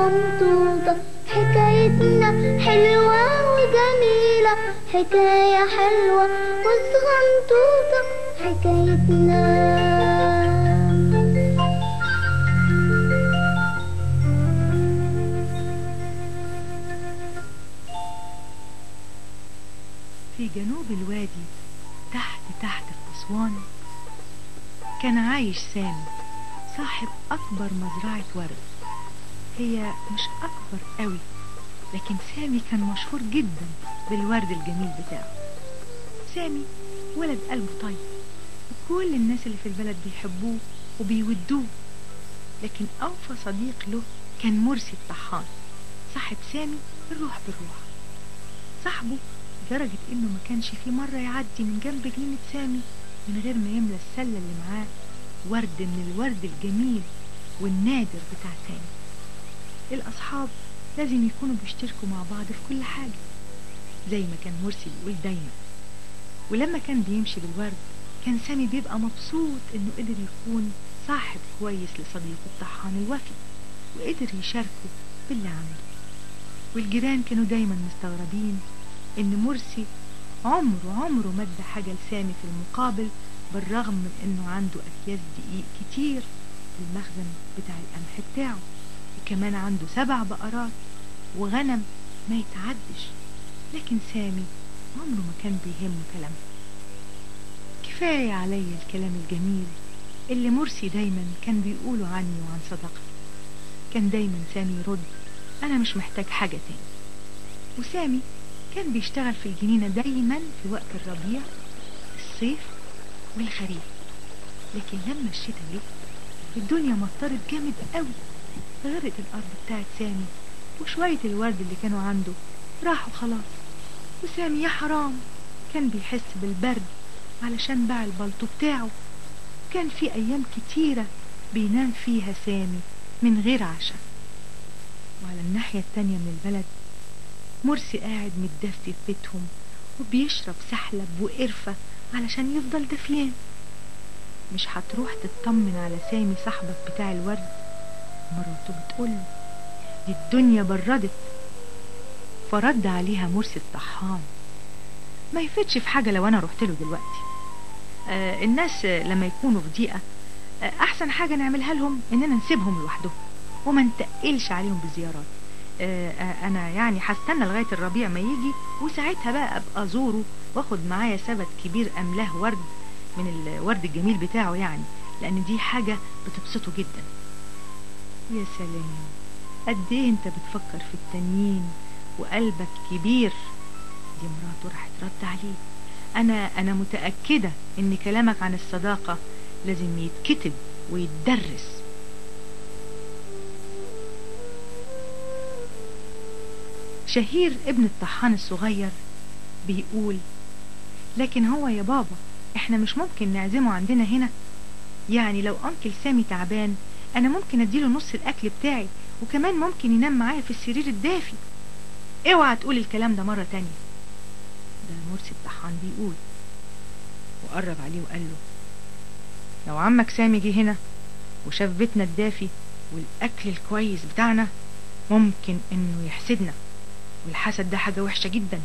وصغنطوطة، حكايتنا حلوة وجميلة، حكاية حلوة وصغنطوطة حكايتنا. في جنوب الوادي تحت تحت في أسوان كان عايش سامي، صاحب أكبر مزرعة ورد. هي مش أكبر قوي، لكن سامي كان مشهور جدا بالورد الجميل بتاعه. سامي ولد قلبه طيب، وكل الناس اللي في البلد بيحبوه وبيودوه، لكن أوفى صديق له كان مرسي الطحان، صاحب سامي الروح بالروح. صاحبه لدرجة إنه ما كانش في مرة يعدي من جنب جنينة سامي من غير ما يملى السلة اللي معاه ورد من الورد الجميل والنادر بتاع سامي. الأصحاب لازم يكونوا بيشتركوا مع بعض في كل حاجة، زي ما كان مرسي بيقول دايما. ولما كان بيمشي بالورد كان سامي بيبقى مبسوط إنه قدر يكون صاحب كويس لصديقه الطحان الوفي، وقدر يشاركه باللي عنده. والجيران كانوا دايما مستغربين إن مرسي عمره ما ادى حاجة لسامي في المقابل، بالرغم من إنه عنده أكياس دقيق كتير في المخزن بتاع القمح بتاعه، وكمان عنده 7 بقرات وغنم ما يتعدش. لكن سامي عمره ما كان بيهمه كلامه. كفاية عليا الكلام الجميل اللي مرسي دايما كان بيقوله عني وعن صداقتي. كان دايما سامي يرد أنا مش محتاج حاجة تاني. وسامي كان بيشتغل في الجنينة دايما في وقت الربيع، الصيف والخريف. لكن لما الشتاء جه الدنيا مطرت جامد قوي، غرقت الأرض بتاعت سامي، وشوية الورد اللي كانوا عنده راحوا خلاص. وسامي يا حرام كان بيحس بالبرد علشان باع البلطو بتاعه. كان في أيام كتيرة بينام فيها سامي من غير عشاء. وعلى الناحية التانية من البلد مرسي قاعد متدفي في بيتهم وبيشرب سحلب وقرفة علشان يفضل دفيان. مش هتروح تطمن على سامي صاحبك بتاع الورد؟ مراته بتقوله دي الدنيا بردت. فرد عليها مرسي الطحان ما يفتش في حاجة لو أنا رحت له دلوقتي. الناس لما يكونوا في ضيقة أحسن حاجة نعملها لهم إننا نسيبهم لوحدهم وما نتقلش عليهم بالزيارات. أنا يعني هستنى لغاية الربيع ما يجي، وساعتها بقى أبقى أزوره وأخد معايا سبت كبير أملاه ورد من الورد الجميل بتاعه، يعني لأن دي حاجة بتبسطه جدا. يا سلام قد إيه أنت بتفكر في التانيين وقلبك كبير. دي مراته راح ترد عليه أنا متأكدة إن كلامك عن الصداقة لازم يتكتب ويتدرس. شهير ابن الطحان الصغير بيقول لكن هو يا بابا احنا مش ممكن نعزمه عندنا هنا، يعني لو أنكل سامي تعبان انا ممكن اديله نص الاكل بتاعي، وكمان ممكن ينام معايا في السرير الدافي. اوعى تقول الكلام ده مرة تانية. ده مرسي الطحان بيقول. وقرب عليه وقال له لو عمك سامي جه هنا وشاف بيتنا الدافي والاكل الكويس بتاعنا ممكن انه يحسدنا، والحسد ده حاجة وحشة جدا،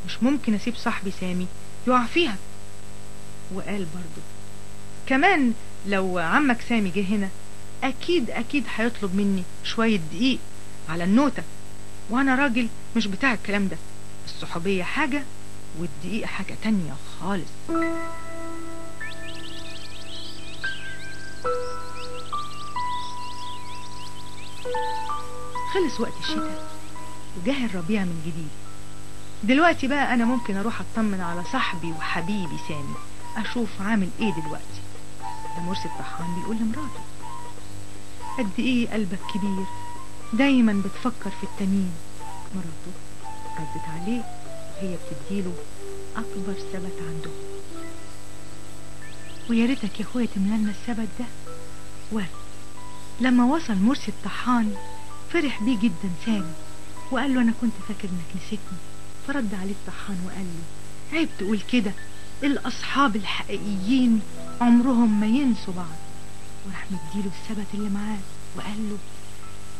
مش ممكن اسيب صاحبي سامي يقع فيها. وقال برضو كمان لو عمك سامي جه هنا اكيد اكيد هيطلب مني شوية دقيق على النوتة، وانا راجل مش بتاع الكلام ده، الصحوبية حاجة والدقيق حاجة تانية خالص. خلص وقت الشتاء وجه الربيع من جديد. دلوقتي بقى انا ممكن اروح اطمن على صاحبي وحبيبي سامي، اشوف عامل ايه دلوقتي. ده مرسي الطحان بيقول لمراته قد ايه قلبك كبير، دايما بتفكر في التانيين. مراته ردت عليه وهي بتديله اكبر سبت عندهم، ويا ريتك يا اخويا تملالنا السبت ده ورد. لما وصل مرسي الطحان فرح بيه جدا سامي وقال له انا كنت فاكر انك نسيتني. فرد عليه الطحان وقال له عيب تقول كده، الاصحاب الحقيقيين عمرهم ما ينسوا بعض. وراح مديله السبت اللي معاه وقال له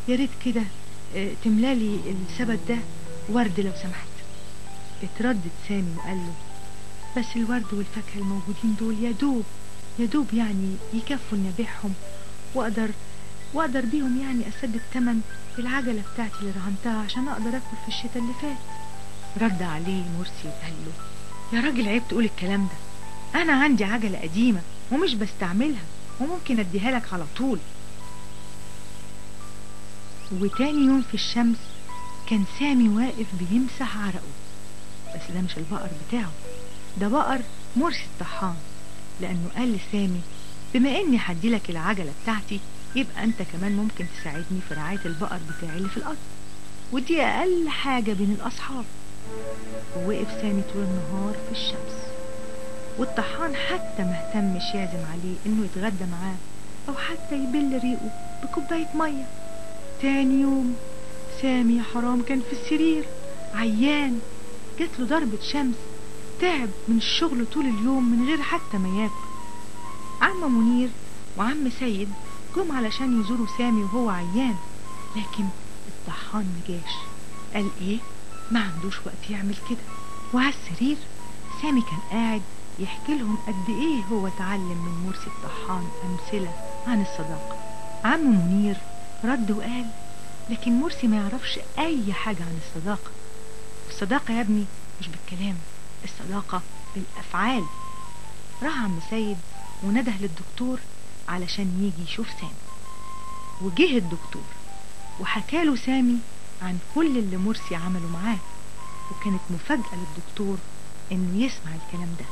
يا ريت كده تملالي السبت ده ورد لو سمحت. اتردد سامي وقال له بس الورد والفاكهة الموجودين دول يا دوب يعني يكفوا إني أبيعهم وأقدر بيهم يعني أسدد تمن العجلة بتاعتي اللي رهنتها عشان أقدر أكل في الشتاء اللي فات. رد عليه مرسي وقال له يا راجل عيب تقول الكلام ده، أنا عندي عجلة قديمة ومش بستعملها وممكن أديها لك على طول. وتاني يوم في الشمس كان سامي واقف بيمسح عرقه، بس ده مش البقر بتاعه، ده بقر مرسي الطحان، لأنه قال لسامي بما إني هديلك العجلة بتاعتي يبقى أنت كمان ممكن تساعدني في رعاية البقر بتاعي اللي في الأرض، ودي أقل حاجة بين الأصحاب. ووقف سامي طول النهار في الشمس، والطحان حتى ما اهتمش يعزم عليه إنه يتغدى معاه أو حتى يبل ريقه بكوباية مية. تاني يوم سامي يا حرام كان في السرير عيان، جات له ضربة شمس، تعب من الشغل طول اليوم من غير حتى ما ياكل. عم منير وعم سيد جم علشان يزوروا سامي وهو عيان، لكن الطحان مجاش، قال ايه ما عندوش وقت يعمل كده. وعلى السرير سامي كان قاعد يحكي لهم قد ايه هو اتعلم من مرسي الطحان امثلة عن الصداقة. عم منير رد وقال لكن مرسي ما يعرفش اي حاجة عن الصداقة، الصداقة يا ابني مش بالكلام، الصداقة بالافعال. راح عم سيد ونده للدكتور علشان يجي يشوف سامي، وجه الدكتور وحكاله سامي عن كل اللي مرسي عمله معاه، وكانت مفاجأة للدكتور انه يسمع الكلام ده.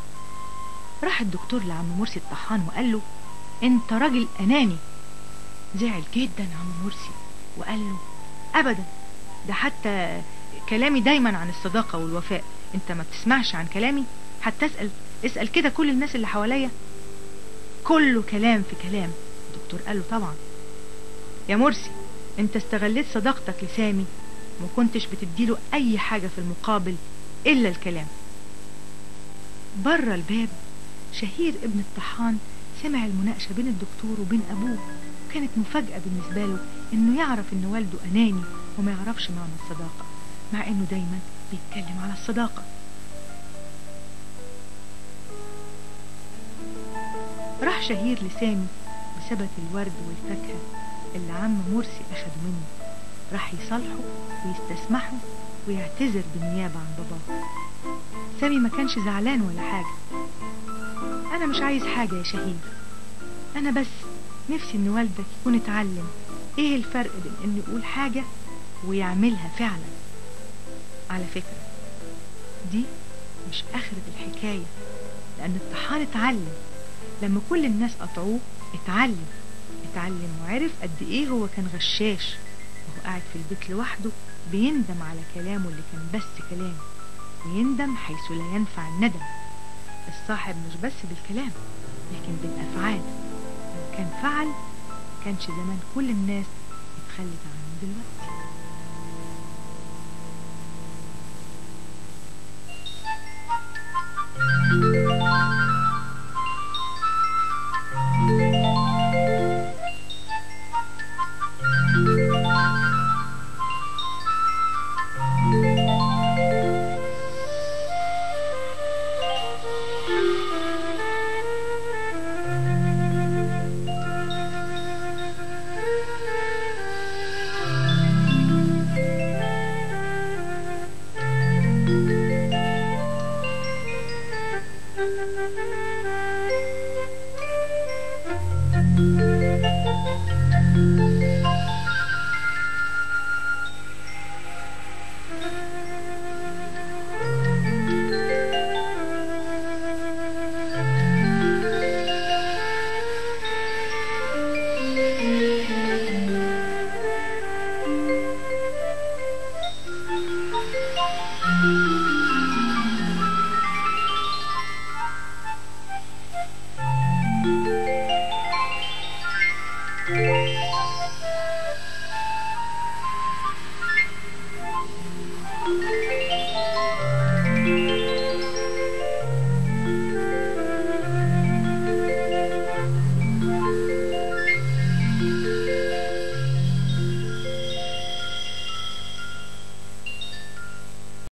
راح الدكتور لعم مرسي الطحان وقال له انت راجل اناني. زعل جدا عم مرسي وقال له ابدا، ده حتى كلامي دايما عن الصداقة والوفاء، انت ما بتسمعش عن كلامي، حتى اسأل كده كل الناس اللي حواليا، كله كلام في كلام. الدكتور قال له طبعا يا مرسي، انت استغليت صداقتك لسامي وما كنتش بتديله اي حاجة في المقابل الا الكلام. بره الباب شهير ابن الطحان سمع المناقشة بين الدكتور وبين ابوه، وكانت مفاجأة بالنسبة له انه يعرف ان والده اناني وما يعرفش معنى الصداقة، مع انه دايما بيتكلم على الصداقة. راح شهير لسامي بسبت الورد والفاكهة اللي عم مرسي أخده منه، راح يصالحه ويستسمحه ويعتذر بالنيابة عن باباه. سامي ما كانش زعلان ولا حاجة، أنا مش عايز حاجة يا شهير، أنا بس نفسي إن والدك يكون اتعلم إيه الفرق بين إنه يقول حاجة ويعملها فعلا. على فكرة دي مش آخرة الحكاية، لأن الطحان اتعلم لما كل الناس قطعوه، اتعلم وعرف قد ايه هو كان غشاش، وهو قاعد في البيت لوحده بيندم على كلامه اللي كان بس كلام، ويندم حيث لا ينفع الندم. الصاحب مش بس بالكلام لكن بالأفعال، لو كان فعل كانش زمان كل الناس اتخلت عنه دلوقتي.